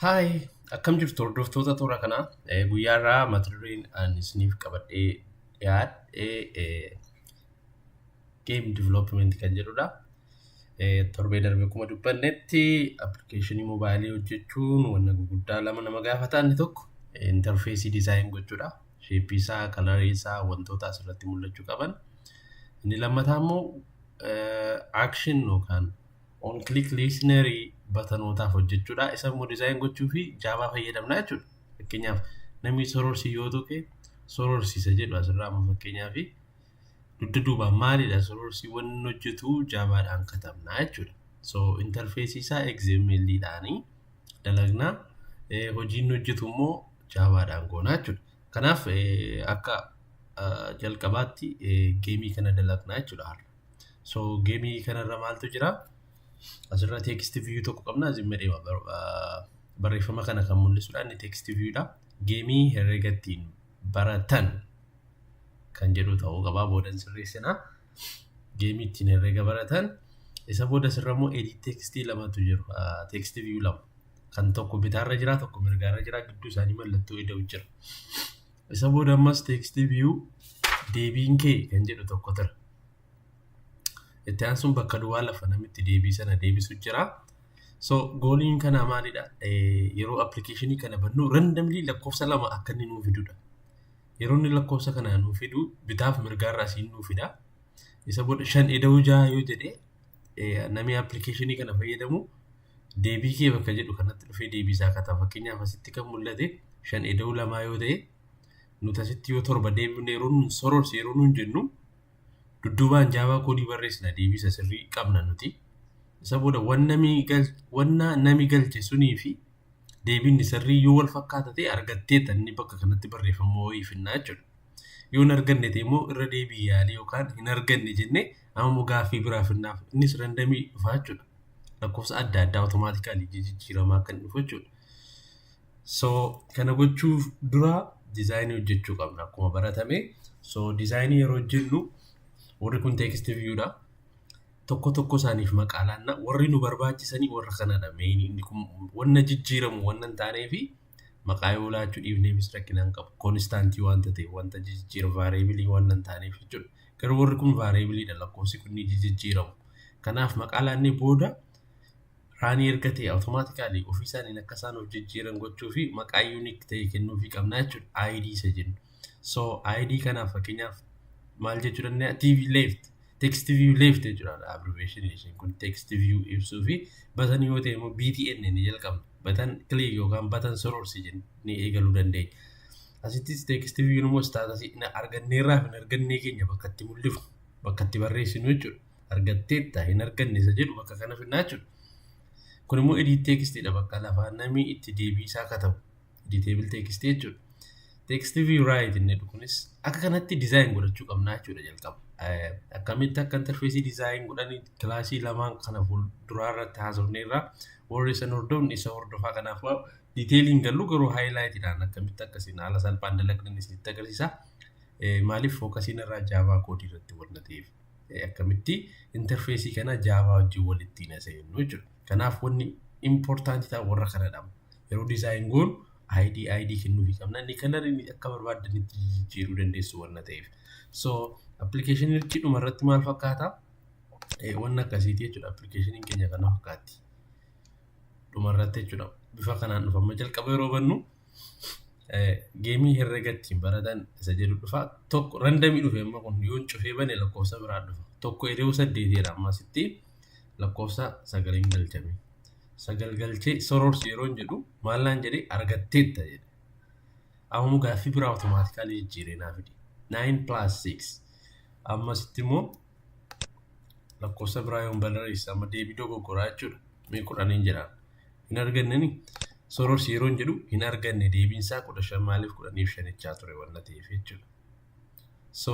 Hi, akkam jirtu hordoftoota toora kanaa? Guyyaa irraa mata dureen ani isiniif qabadhee dhiyaadhe game development kan jedhudha. Torbee darbe akkuma dubbannetti appilikeeshinii moobaayilii hojjechuun wanna gurguddaa lama nama gaafata. Inni tokko interface design gochuudha. Shape isaa, colorii isaa, wantoota asirratti mul'achuu qaban. Inni lammataa immoo action yookaan on click listenerii buttonootaaf hojjechuudha. Isa immoo design gochuu fi Java fayyadamna jechuudha. Fakkeenyaaf, namni sororsi yoo tuqe, sororsiisa jedhu asirraa amma fakkeenyaaf dugda duubaan maalidha sororsi wanni hojjetu Javaadhaan katabna jechuudha. So interface isaa XML dhaanii dalagnaa, hojiin hojjetu immoo Javaadhaan goona jechuudha. Kanaaf akka jalqabaatti gameii kana dalagnaa jechuudha har'a. So gameii kanarra maaltu jira? Asirra text view tokko qabna. Zimmee barreeffama kana kan mul'isudha. Inni text viewdha. Gameii herrega ittiin baratan kan jedhu ta'uu qabaa, boodan sirreessinaa. Gameii ittiin herrega baratan. Isa booda asirra immoo edit textii lamatu jiru. Text view lama. Kan tokko bitaarra jira, tokko mirgaarra jira, gidduu isaanii mallattoo ida'u jira. Isa booda ammas text view deebiin kee kan jedhu tokko jira. Itti aansuun bakka duwwaa lafa namitti deebii sana deebisu jira. So goaliin kanaa maalidha? Yeroo appilikeeshinii kana bannu randomly lakkoofsa lama akka inni nuu fidudha. Yeroo inni lakkoofsa kana nuu fidu, bitaaf mirgaarraa asiin nuu fida. Isa booda 5 ida'uu 6 yoo jedhe, namni appilikeeshinii kana fayyadamu deebii kee bakka jedhu kanatti dhufee deebii isaa kata. Fakkeenyaaf, asitti kan mul'ate 5 ida'uu 2 yoo ta'e, nuti asitti yoo 7 deebifne, yeroo nun sororsi yeroo nun jennu, dudduubaan Java codeii barreessina, deebii isa sirrii qabna nuti. Isa booda wanna nami galche sunii fi deebiin sirrii yoo wal fakkaata ta'e, argatteetta inni bakka kanatti barreeffama wayii finnaa jechuudha. Yoo hin arganne ta'e immoo, irra deebii yaalii yookaan hin arganne jennee amma immoo gaaffii biraa finnaaf, innis randomii dhufaa jechuudha. Lakkoofsa adda addaa automatically jijjiiramaa kan dhufu jechuudha. So kana gochuuf dura designii hojjechuu qabna akkuma baratame. So designii yeroo hojjennu, warri kun text viewdha. Tokko tokko isaaniif maqaa laanna. Warri nu barbaachisanii warra kanadha. Mainii inni kun wanna jijjiiramu wanna hin taanee fi maqaa yoo laachuu dhiifneefis rakkina hin qabu. Constantii wanta ta'e, wanta jijjiiramu, variableii wanta hin taaneef jechuudha. Garuu warri kun variableiidha, lakkoofsi kun ni jijjiiramu. Kanaaf maqaa laannee booda runii erga ta'e, automatically ofii isaaniin akka isaan of jijjiiran gochuu fi maqaa unique ta'e kennuufii qabna jechuudha. ID isa jennu. So ID kanaaf fakkeenyaaf maal jechuu dandeenya? TV left, text view left jechuudha abbreviation isheen kun text view ibsuu fi button yoo ta'e immoo BTN ni jalqabna. Button click yookaan button sororsi jennee eegaluu dandeenya. Asittis text view immoo statusii arganneerraa fi hin argannee keenya bakka itti mul'ifnu, bakka itti barreessinu jechuudha. Argatteetta, hin arganne isa jedhu bakka kana finnaa jechuudha. Kun immoo edit textiidha, bakka lafaa namni itti deebii isaa katabu. Editable text jechuudha. Text view right inni jedhu kunis akka kanatti design godhachuu qabnaa jechuudha jalqaba. Akkamitti akka interfaceii design godhanii classii lamaan kana fuulduraa irratti haasofneerra. Warri isan hordofne isa hordofaa, kanaaf detailiin gallu, garuu highlightiidhaan akkamitti akkasiin haala salphaan dalagdan isinitti agarsiisa. Maaliif focusiin irraa Java codeii irratti wanna ta'eef, akkamitti interfaceii kana Java wajjin walitti seennu jechuudha. Kanaaf wanni importantii ta'an warra kanadha. Yeroo design goonu ID ID kennuufii qabna. Inni colorii akka barbaaddanitti jijjiiruu dandeessu wanna ta'eef. So appilikeeshinichi dhuma irratti maal fakkaata? Wanna akkasiiti jechuudha. Appilikeeshiniin keenya kana fakkaatti. Dhuma irratti jechuudha. Bifa kanaan dhufa. Amma jalqaba yeroo bannu gameii herrega ittiin baratan isa jedhu dhufa. Tokko randomii dhufe, amma kun yoon cufee bane lakkoofsa biraa dhufa. 1 ida'uu 8dha, amma asitti lakkoofsa 9n galchame. 9 galchee sororsi yeroo jedhu maal naan jedhee, argatteetta jedhe. Amma gaaffii biraa automatically jijjiiree naa fide. 9 plus 6. Amma asitti immoo lakkoofsa biraa yoon barreesse, amma deebii dogoggoraa jechuudha. Mee 10n jedhaan. Hin arganneni, sororsi yeroo jedhu hin arganne, deebiin isaa 15. Maaliif? 10f 5chaa ture wanna ta'eef jechuudha. So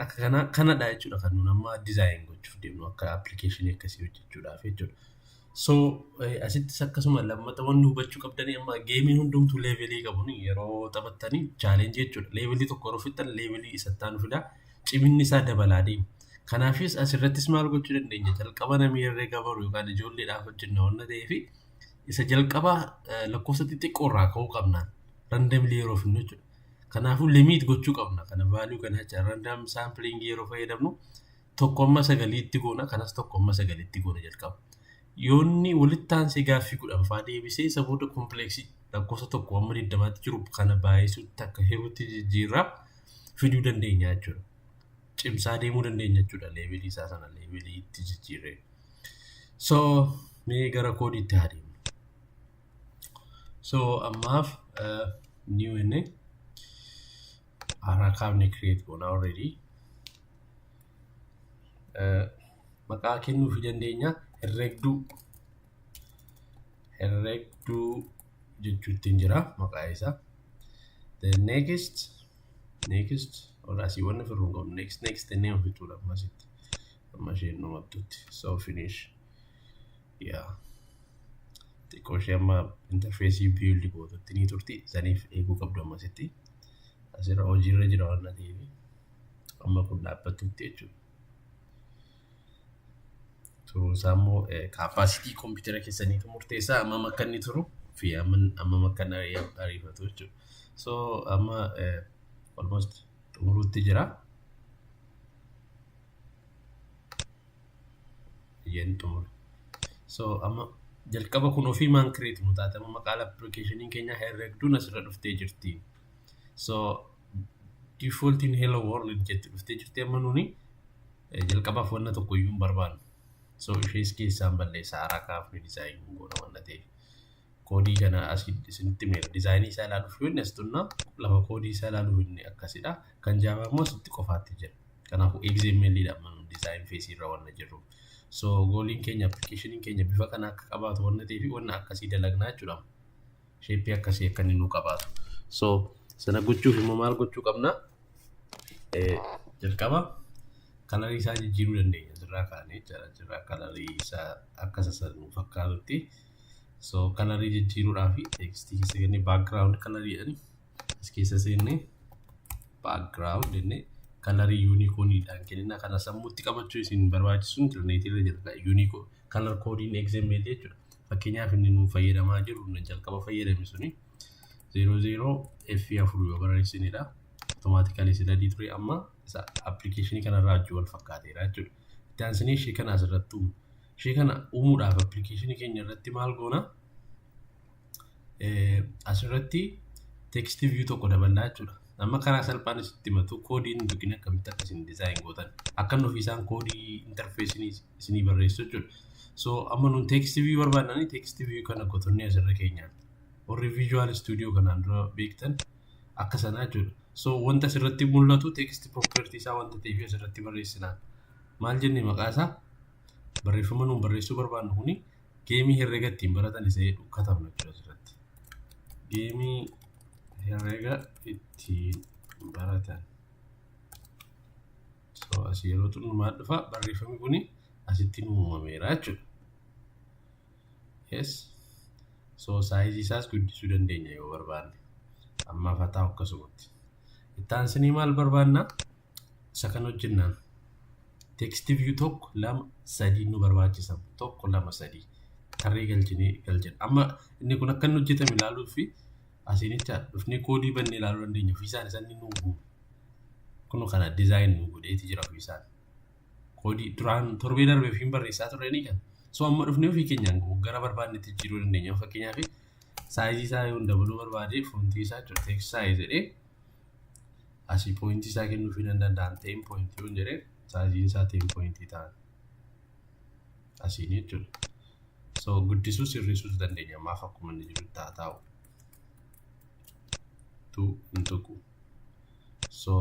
akka kana kanadha jechuudha kan nuun amma design gochuuf deemnu akka appilikeeshinii akkasii hojjechuudhaaf jechuudha. So asittis akkasuma lammata wanni hubachuu qabdanii, amma gameiin hundumtuu levelii qabu, yeroo taphattanii challengeii jechuudha. Levelii tokko yeroo fixxan, levelii isatti aanu fida, ciminni isaa dabalaa deema. Kanaafis asirrattis maal gochuu dandeenya? Jalqaba namni herreega baru yookaan ijoolleedhaaf hojjenna wanna ta'eef Isa jalqabaa lakkoofsa xixiqqoo irraa ka'uu qabnaan randomly yeroo finnu jechuudha. Kanaafuu limit gochuu qabna. Kana value kana jecha random sampling yeroo fayyadamnu 1 hamma 9tti goona, kanas 1 hamma 9tti goona jalqaba. Yoonni walitti aansee gaaffii 10 fa'aa deebisee, isa booda complexii lakkoofsa 1 hamma 20tti jiru kana baay'isuutti akka hiruutti jijjiirraa fiduu dandeenya jechuudha. Cimsaa deemuu dandeenya jechuudha levelii isaa sana levelii itti jijjiirree. So mee gara koodiitti haa deemnu. So ammaaf new inni haaraa kaafne create goona already. Maqaa kennuufii dandeenya, herregduu herregduu jechuutti jira maqaa isaa. The next, next, asii wanni firruu hin qabnu, next, next jennee fixuudha ammasitti amma isheen dhumattutti. So finish. Yeah. Xiqqoo ishee amma interfaceii build gootutti ni turti, saniif eeguu qabdu ammasitti. Asirra hojiirra jira waan ta'eef amma kun dhaabbattutti jechuudha. Turuun isaa immoo capacity kompiitara keessaniitu murteessaa, hammam akka inni turu fi hammam akka inni ariifatu jechuudha. So amma almost xumuruutti jira. Iyyeen xumure. So amma jalqaba kun ofii maan create nu taate, amma maqaan applicationiin keenya herregduun asirra dhuftee jirti. So defaultiin hello world jetti dhuftee jirti. Amma nuni jalqabaaf wanna tokko iyyuu hin barbaannu. So ishees keessaan balleessa, haaraa kaafne design goona wanna ta'eef. Koodii kana asii isinitti himeera. Designii isaa ilaaluuf yoo inni as tunnaa lafa koodii isaa ilaaluuf inni akkasidha. Kan Java immoo asitti qofaatti jira. Kanaafuu XML dha amma nu design phaseii irra wanna jirru. So goaliin keenya applicationiin keenya bifa kana akka qabaatu wanna ta'eef wanna akkasii dalagnaa jechuudha. Shapeii akkasii akka inni nuu qabaatu. So sana gochuuf immoo maal gochuu qabna? Jalqaba colorii isaa jijjiiruu dandeenya asirraa kaanee jechaadha. Asirraa colorii isaa akka isa nu fakkaatutti. So colorii jijjiiruudhaaf textii keessa kennee background colorii jedhani as keessa seennee background jennee colorii Unicodeiidhaan kennina. Kana sammuutti qabachuu isin barbaachisu intarneetii irra jira. Unicode color codeiin XML jechuudha. Fakkeenyaaf inni nuun fayyadamaa jiru, inni jalqaba fayyadame suni 00 F4 yoo barreessinedha. Automatically sila adii ture, amma isa applicationii kanarraa wajjin wal fakkaateera jechuudha. Itti aansinee ishee kana asirratti uumna. Ishee kana uumuudhaaf applicationii keenya irratti maal goona? Asirratti text view tokko daballaa jechuudha. Amma karaa salphaan isitti himatu, koodiin hin tuqin akkamitti akka isin design gootan. Akka inni ofiisaan koodii interfaceii isinii barreessu jechuudha. So amma nun text view barbaadnani text view kana gotonnee asirra keenyaan. Warri Visual Studio kanaan dura beektan akka sanaa jechuudha. So wanta asirratti mul'atu text property isaa wanta ta'eef asirratti barreessinaan. Maal jennee maqaa isaa, barreeffama nuun barreessuu barbaannu kuni gameii herrega ittiin baratan isa jedhu katabna jechuudha asirratti. Gameii herrega ittiin baratan. So asii yeroo xumuru maal dhufa? Barreeffamni kuni asitti nu uumameera jechuudha. Yes. So sizeii isaas guddisuu dandeenya yoo barbaanne. Ammaaf haa ta'u akkasumatti. Itti aansinee maal barbaanna? Isa kan hojjennaan. Text view tokko, lama, sadii nu barbaachisa. Tokko, lama, sadii. Tarree galchinee galchina. Amma inni kun akka inni hojjetame ilaaluu fi asiinicha dhufnee koodii bannee ilaaluu dandeenya. Ofiisaan isa inni nuu uume. Kun kana design nu godheeti jira ofiisaan. Koodii duraan torbee darbee fi barreessaa turre kan. So amma dhufnee ofii keenyaan gara barbaannetti jijjiiruu dandeenya. Fakkeenyaaf sizeii isaa yoo dabaluu barbaade, fontii isaa jechuudha, text size jedhee asii pointii isaa kennuufii nan danda'an, 10 pointii yoon jedhee sizeiin isaa 10 pointii ta'an asiin jechuudha. So guddisuus hir'isuus dandeenya, ammaaf akkuma inni jiru haa taa'u. Tu hin tuqu. So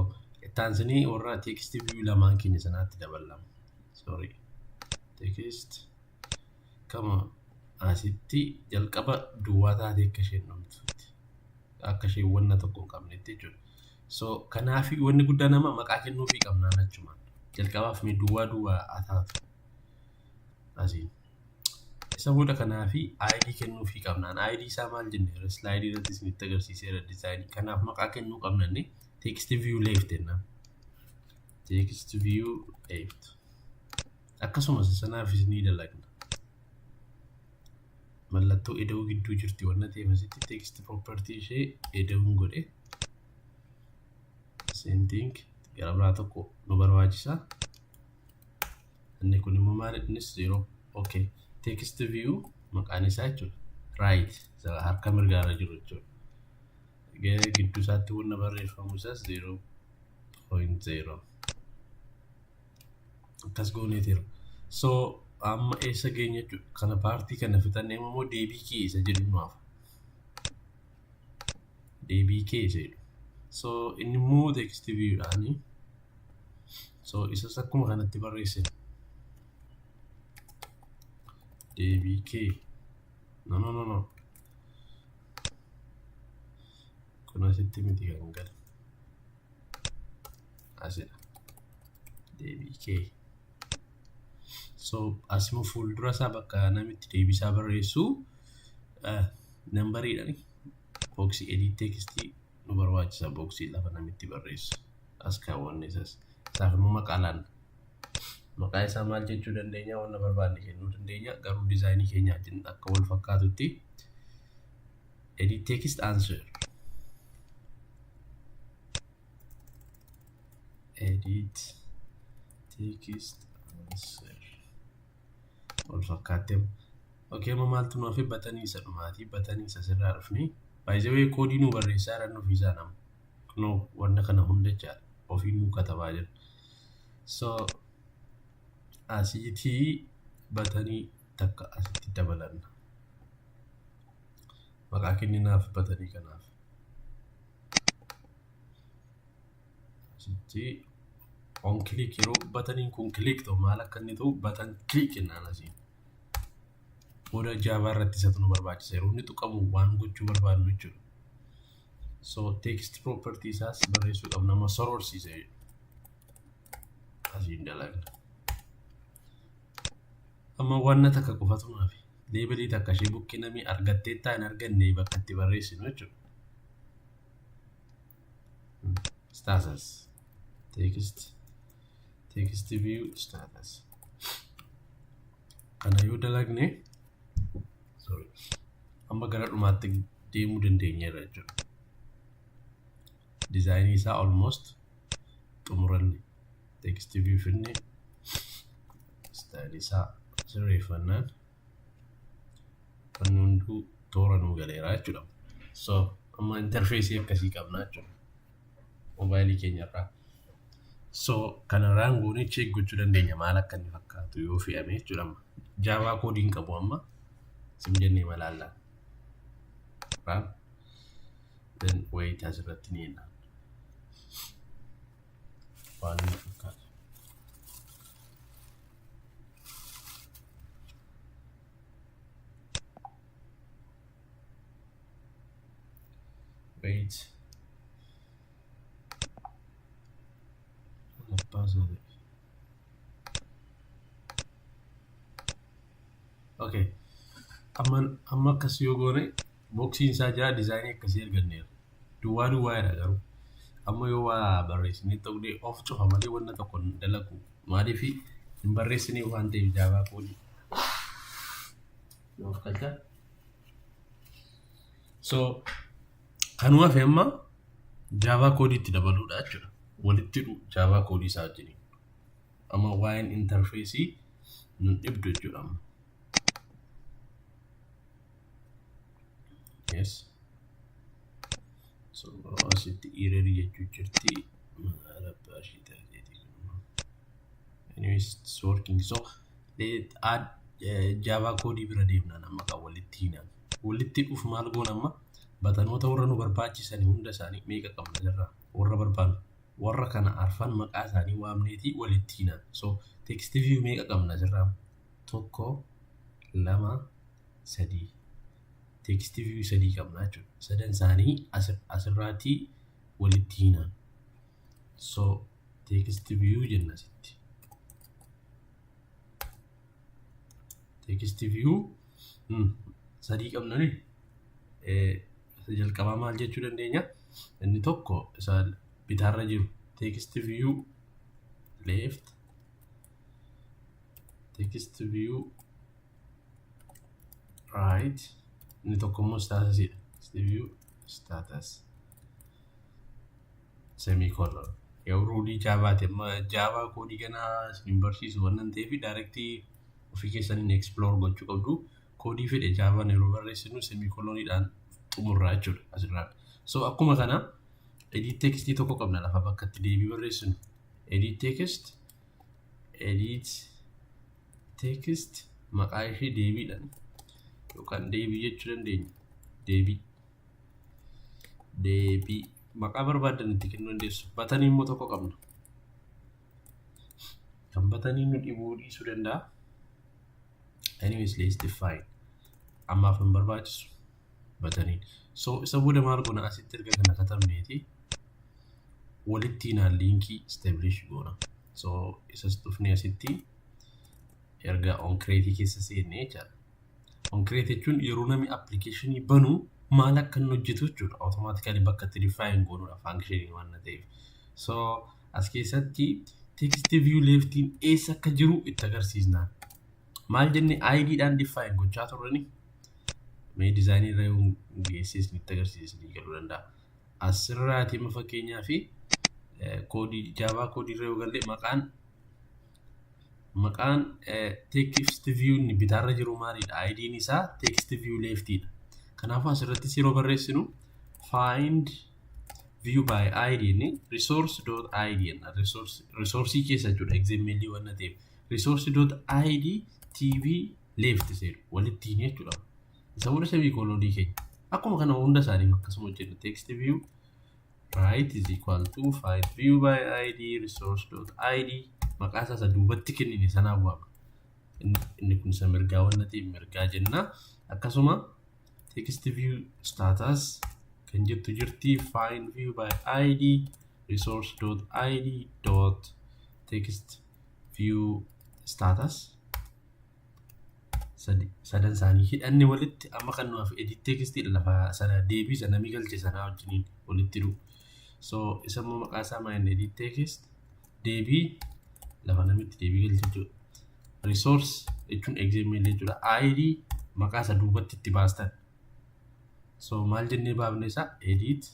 itti aansinee warra text view lamaan keenya sanaatti dabalama. Sorry. Text kama asitti jalqaba duwwaa taatee akka isheen dhumtutti, akka isheen wanna tokko hin qabnetti jechuudha. So kanaafi wanni guddaan nama maqaa kennuufii qabnaan achumaan. Jalqabaaf mee duwwaa duwwaa haa taatu. Asiin. Isa booda kanaafi ID kennuufii qabnaan. ID isaa maal jenne? Slideii irratti isinitti agarsiiseera designii. Kanaaf maqaa kennuu qabnanne text view left jennaan. Text view left. Akkasumas sanaafis ni dalagna. Mallattoo ida'uu gidduu jirti wanna ta'eef asitti text property ishee ida'uun godhe. Same thing, gara biraa tokko nu barbaachisa. Inni kun immoo maal? Innis zero. Okay, text view maqaan isaa jechuudha. Right, harka mirgaarra jiru jechuudha. Gidduu isaatti wanna barreeffamu isaas 0.0 akkas gooneetiira. So amma eessa geenya jechuudha? Kana paartii kana fixannee immoo deebii kee isa jedhu nu hafa. Deebii kee isa jedhu. So inni immoo text view dhaani. So isas akkuma kanatti barreessine. Deebii kee. No, no, no, no. Kun asitti miti kan galu. Asidha. Deebii kee. So asuma fuuldura isaa bakka namitti deebisaa barreessu nambariidhaan boxii edit textii nu barbaachisa, boxii lafa namitti barreessu. As kaawwanne isas. Isaaf immoo maqaa laanna. Maqaa isaa maal jechuu dandeenya? Wanna barbaanne kennuu dandeenya. Garuu designii keenya wajjin akka wal fakkaatutti edit text answer. Edit text answer. Wal fakkaattee. Okay, amma maaltu nu hafe? Buttonii isa dhumaatii. Buttonii isa sirraa dhufne. By the way, koodii nu barreessaa jiran ofiisaa nama. Kunoo wanna kana hunda jechaadha. Ofii nuu katabaa jira. So asiitii buttonii takka asitti dabalanna. Maqaa kenninaaf buttonii kanaaf. Asitti on click, yeroo buttoniin kun click ta'u maal akka inni ta'u button click jennaan asiin. Booda Java irratti isatu nu barbaachisa. Yeroo inni tuqamu waan gochuu barbaadnu jechuudha. So text property isaas barreessuu qabna. Amma sororsiisa asiin dalagna. Amma wanna takka qofatu naafi. Labelii takka ishee bukkee namni argatteettaa hin arganne bakka itti barreessinu jechuudha. Status. Text view status. Kana yoo dalagne, sorry, amma gara dhumaatti deemuu dandeenyeerra jechuudha. Designii isaa almost xumuranne. Text view finne, style isaa sirreeffannaan wanni hunduu toora nuu galeera jechuudha. So amma interfaceii akkasii qabna jechuudha. Moobaayilii keenyarraa. So kanarraan goonee check gochuu dandeenya maal akka inni fakkaatu yoo fe'ame jechuudha amma. Java koodii hin qabu amma. Sim jennee malaallaan. Run. Then wait, asirratti ni ilaalla. Waan inni fakkaatu. Wait. Abbaa isaa ta'e. Okay. Amma akkas yoo goone boxiin isaa jira, designii akkasii arganneera. Duwwaa duwwaadha garuu. Amma yoo waa barreessinee ta'ullee of cufa malee wanna tokko hin dalagu. Maaliif hin barreessinee waan ta'eef Java koodii. Of galcha. So kanuma hafe amma Java koodii itti dabaluudha jechuudha. Walitti hidhu Java koodii isaa wajjin. Amma waa'een interfaceii nun dhibdu jechuudha amma. Yes. So asitti error jechuu jirti. Maal abbaa ishee taateeti kun? Anyways, it's working. So let add Java koodii bira deemnaan amma kan walitti hinan. Walitti dhufu maal goona amma? Buttonoota warra nu barbaachisan hunda isaanii meeqa qabna jirra? Warra barbaannu. Warra kana arfan maqaa isaanii waamneetii walitti hinan. So text view meeqa qabna jirra? Tokko, lama, sadii. Text view sadii qabna jechuudha. Sadan isaanii asirraatii walitti hinan. So text view jenna asitti. Text view sadii qabna ni. Jalqabaa maal jechuu dandeenya? Inni tokko isa bitaarra jiru text view left, text view Right, inni tokko immoo statusidha. Text view status semicolon. Yoo ruleii Javaati, amma Java codeii kanaa isin barsiisu waan ta'eef, directii ofii keessaniin explore gochuu qabdu. Codeii fedhe Javaan yeroo barreessinu semicoloniidhaan xumurraa jechuudha asirraan. So akkuma kana edit textii tokko qabna, lafa bakka itti deebii barreessinu. Edit text, edit text maqaa ishee deebiidhaan yookaan deebii jechuu dandeenya. Deebii. Deebii maqaa barbaadan itti kennuu dandeessu. Buttonii immoo tokko qabna. Kan buttonii nu dhibuu dhiisuu danda'a. Anyways, let's define. Ammaaf hin barbaachisu buttoniin. So isa booda maal goona? Asitti erga kana katabneeti walitti naan linkii establish goona. So isas dhufnee asitti erga on create keessa seenne jechaadha. On create jechuun yeroo namni applicationii banu maal akka inni hojjetu jechuudha. Automatically bakka itti define goonudha functionii waan ta'eef. So as keessatti text view leftiin eessa akka jiru itti agarsiisnaan. Maal jenne? ID dhaan define gochaa turrani. Mee designii irra yoo geessisni itti agarsiisni galuu danda'a. Asirraati amma fakkeenyaa fi codeii Java codeii irra yoo galle, maqaan text view inni bitaarra jiru maalidha? ID'n isaa text view leftiidha. Kanaafuu asirrattis yeroo barreessinu find view by ID inni resource.id jenna. Resource keessa jechuudha, XML waan ta'eef. Resource.id tv left jedhu walittiin jechuudha. Isa booda semicolonii keenya. Akkuma kana hunda isaaniif akkasuma hojjenna. Text view right is equal to find view by id resource.id, maqaa isaa isa duubatti kennine sanaaf waama. Inni kun isa mirgaa waan ta'eef mirgaa jenna. Akkasuma text view status kan jettu jirti, find view by id resource.id dot text view status. Sadan isaanii hidhanne walitti. Amma kan nuuf edit textidha, lafa sana deebii sana namni galche sanaa wajjiniin walitti dhufu. So isa immoo maqaa isaa maal inni? Edit text deebii, lafa namitti deebii galche jechuudha. Resource jechuun XML jechuudha. ID maqaa isa duubatti itti baastan. So maal jennee baafne isaa? Edit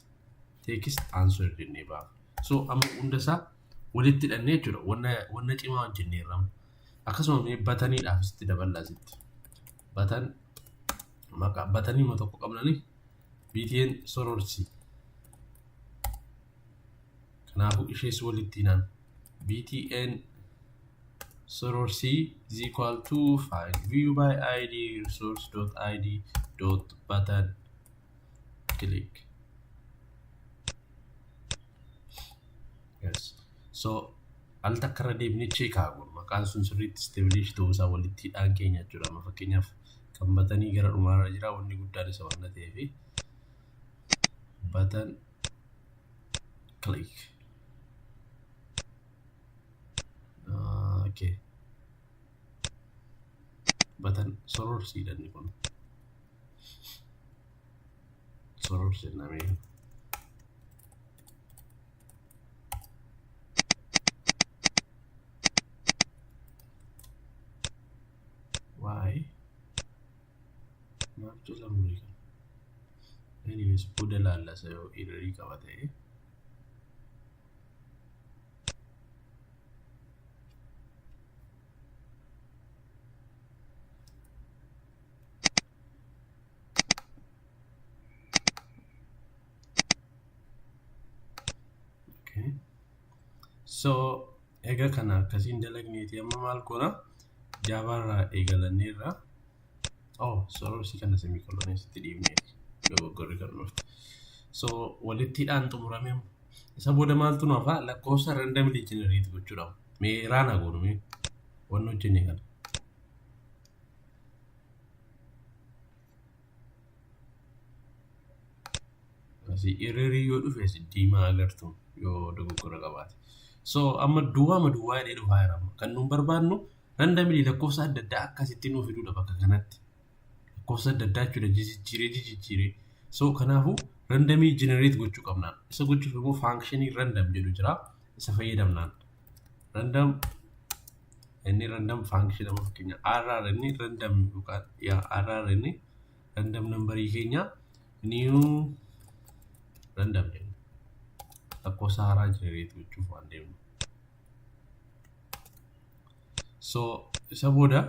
text answer jennee baafne. So amma hunda isaa walitti hidhannee jechuudha. Wanna cimaa hojjenneerra. Akkasuma mee buttoniidhaaf sitti daballaa sitti. Button, maqaa buttonii ma tokko qabnani, BTN sororsi. Kanaafuu ishees walitti naan BTN sororsi is equal to find view by id resource dot id dot button click. Yes. So al takka irra deebinee check haa goonu. Maqaan sun sirriitti establish ta'uu isaa walitti hidhaan keenya jechuudha. Amma fakkeenyaaf kan buttonii gara dhumaarra jira, wanni guddaan isa waan ta'eef button click. Okay. Button sororsiidha inni kun. Sororsi jennaan. Why? Maaf jala murii kana? Anyways, booda laallasa yoo errorii qaba ta'e. Okay. So, egaa kana akkasiin dalagneeti amma maal goona? Java irraa eegalanneerra. Oh, sororsii kana semicolonii asitti dhiibneeti. Dogoggorri kan dhufte. So, walitti hidhaan xumurame. Isa booda maaltu nu hafa? Lakkoofsa randomly generate gochuudha. Mee run goonu, mee wanni hojjenne kana. Asii errorii yoo dhufe diimaa agartu yoo dogoggora qabaate. So amma duwwaama duwwaa jedhee dhufaa jira. Kan nuun barbaadnu randomly lakkoofsa adda addaa akkasitti nuu fiduudha bakka kanatti. Lakkoofsa adda addaa jechuudha, jijjiiree jijjiiree. So kanaafuu randomii generate gochuu qabnaan. Isa gochuuf immoo functionii random jedhu jira. Isa fayyadamnaan. Random inni random function amma fakkeenya RR inni random yookaan yaa RR inni Random numberii keenya new random jenna. Lakkoofsa haaraa generate gochuuf waan deemnu. So isa booda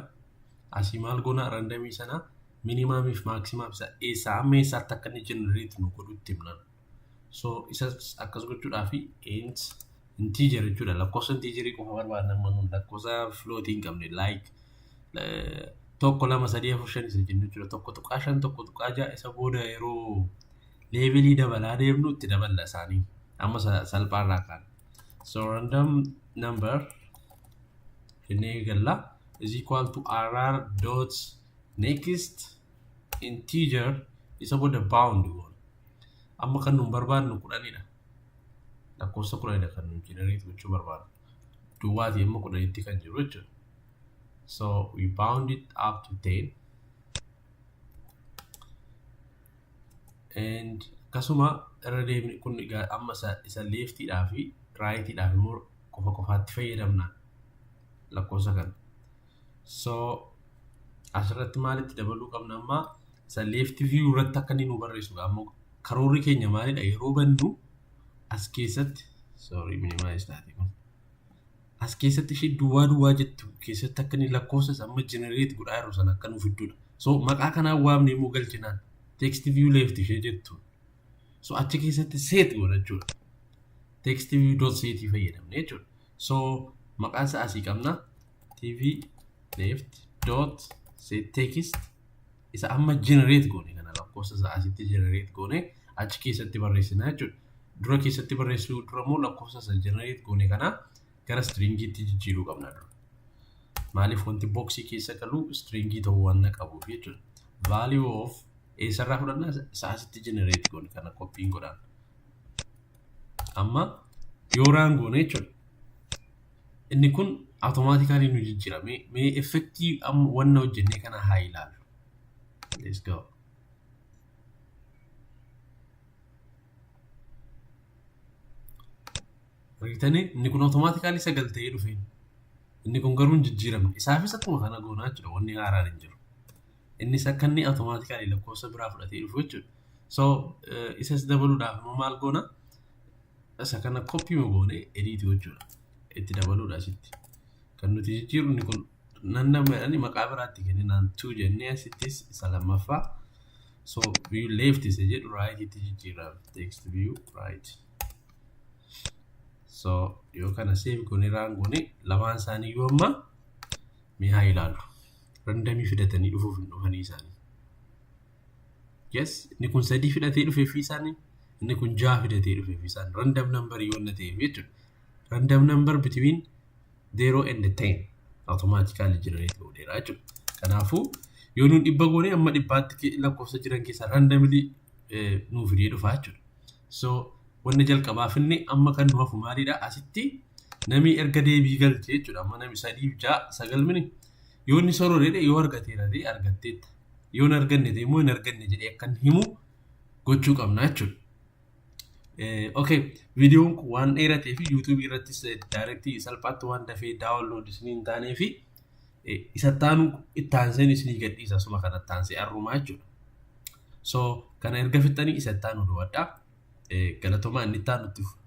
asii maal goona? Randomii sana minimumiif maximum isa eessaa amma eessaatti akka inni generate nu godhutti himna. So isa akkas gochuudhaaf int integer jechuudha. Lakkoofsa integerii qofa barbaadna amma nuun, lakkoofsa floatii hin qabne, like tokko, lama, sadii, afur, shan isa jennu jechuudha. 1.5, 1.6. Isa booda yeroo levelii dabalaa deemnu itti daballa isaanii. Amma salphaarraa kaana. So random number jennee eegalla is equal to rr dot next integer. Isa booda bound goona. Amma kan nuun barbaadnu 10dha. Lakkoofsa 10dha kan nuun generate gochuu barbaadnu. Duwwaatii amma 10tti kan jiru jechuudha. So we bound it up to 10 and akkasuma irra deemne. Kun egaa amma isa leftiidhaa fi rightiidhaaf immoo qofa qofaatti fayyadamna lakkoofsa kana. So asirratti maalitti dabaluu qabna? Amma isa left view irratti akka inni nu barreessu. Ammoo karoorri keenya maalidha? Yeroo bannu as keessatti, sorry, minimize taate kun, as keessatti ishee duwwaa duwwaa jettu keessatti akka inni lakkoofsa isa amma generate godhaa jiru sana akka nu fiddudha. So maqaa kanaan waamne immoo galchinaan text view left ishee jettu. So achi keessatti set godha jechuudha. Text view dot set fayyadamne jechuudha. So maqaan isaa asii qabna, tv left dot set text. Isa amma generate goone kana, lakkoofsa isa asitti generate goone achi keessatti barreessina jechuudha. Dura keessatti barreessuu dura immoo lakkoofsa isa generate goone kana gara stringiitti jijjiiruu qabna dura. Maaliif? Wanti boxii keessa galu stringii ta'uu waan qabuuf jechuudha. Value of eessarraa fudhannaa? Isa asitti generate goone kana copyiin godhaan. Amma yoo run goone jechuudha. Inni kun automatically nu jijjiira. Mee effectii amma wanna hojjennee kana haa ilaallu. Let's go. Argitanii, inni kun automatically 9 ta'ee dhufe. Inni kun garuu hin jijjiiramne. Isaafis akkuma kana goonaa jechuudha. Wanni haaraan hin jiru. Innis akka inni automatically lakkoofsa biraa fudhatee dhufu jechuudha. So isas dabaluudhaaf immoo maal goona? Isa kana copy goone edit gochuudha. Itti dabaluudha asitti. Kan nuti jijjiirru inni kun nan nama jedhanii maqaa biraatti kenninaan two jennee asittis isa lammaffaa. So view left isa jedhu right itti jijjiirra, text view right. So yoo kana save goone, run goone, lamaan isaanii yoo amma mee haa ilaallu. Randomii fidatanii dhufuuf hin dhufanii isaanii. Yes, inni kun sadii fidatee dhufee fi isaanii, inni kun jaha fidatee dhufee fi isaanii random number yoo ta'eef jechuudha. Random number between 0 and 10 automatically generate godheera jechuudha. Kanaafuu yoo nuun 100 goone, amma 100tti lakkoofsa jiran keessaa randomly nuu fidee dhufa jechuudha. So wanni jalqabaa finne. Amma kan nu hafu maalidha? Asitti namni erga deebii galche jechuudha. Amma namni sadiif ja'a sagal mini yoo inni sororeedha, yoo argateera ta'e argatteetta. Yoo hin arganne ta'e immoo hin arganne jedhee akkan himu gochuu qabna jechuudha. Okay, viidiyoon kun waan dheeratee fi YouTubeii irrattis directii salphaatti waan dafee download isinii hin taanee fi isa taanu itti aanseen isinii gadhiisa, asuma kana itti aansee arrumaa jechuudha. So kana erga fixxanii isa itti aanu daawwadhaa. Galatoomaa, inni itti aanu itti fufa.